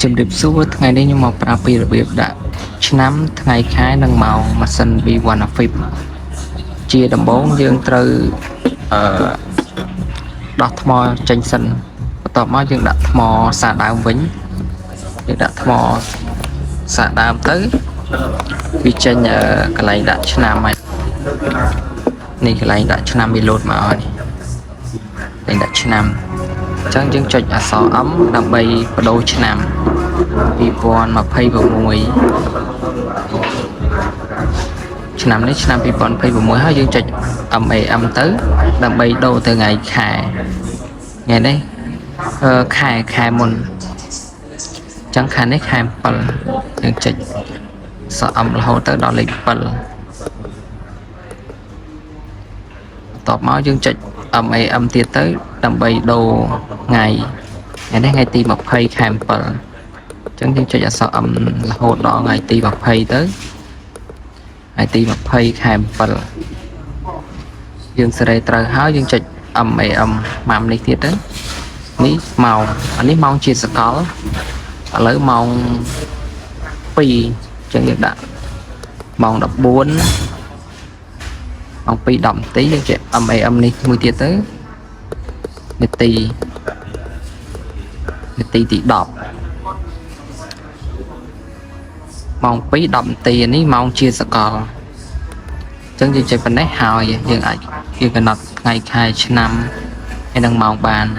ជំរាបសួរថ្ងៃនេះខ្ញុំមកប្រាប់ពីរបៀបដាក់ឆ្នាំថ្ងៃខែនិងម៉ោងម៉ាស៊ីន V1 Afib ជាដំបូងយើងត្រូវអឺដោះថ្មចេញសិនបន្ទាប់មកយើងដាក់ថ្មសារដើមវិញយើងដាក់ថ្មសារដើមទៅវាចេញកន្លែងដាក់ឆ្នាំហើយនេះកន្លែងដាក់ឆ្នាំវាលោតមកហើយនេះកន្លែងដាក់ឆ្នាំអញ្ចឹងយើងចុចអក្សរ M ដើម្បីបដូរឆ្នាំ2026ឆ្នាំនេះឆ្នាំ2026ហើយយើងចុច MAM ទៅដើម្បីដូរទៅថ្ងៃខែថ្ងៃនេះអឺខែខែមុនអញ្ចឹងខែនេះខែ7យើងចុចអក្សរ M រហូតទៅដល់លេខ7បន្ទាប់មកយើងចុច MAM ទៀតទៅដើម្បីដូរថ្ងៃថ្ងៃនេះថ្ងៃទី20ខែ7អញ្ចឹងយើងចុចអក្សរ M រហូតដល់ថ្ងៃទី20ទៅថ្ងៃទី20ខែ7យើងសេរីត្រូវហើយយើងចុច MAM ម៉ាំនេះទៀតទៅនេះម៉ោងអានេះម៉ោងជាសកលឥឡូវម៉ោង2អញ្ចឹងយើងដាក់ម៉ោង14ម៉ោង2 10នាទីយើងចុច MAM នេះមួយទៀតទៅនាទីនាទីទី10ម៉ោង2 10នាទីនេះម៉ោងជាសកលអញ្ចឹងយើងចុចប៉ុណ្ណេះហើយយើងអាចយើងកំណត់ថ្ងៃខែឆ្នាំហើយនឹងម៉ោងបាន។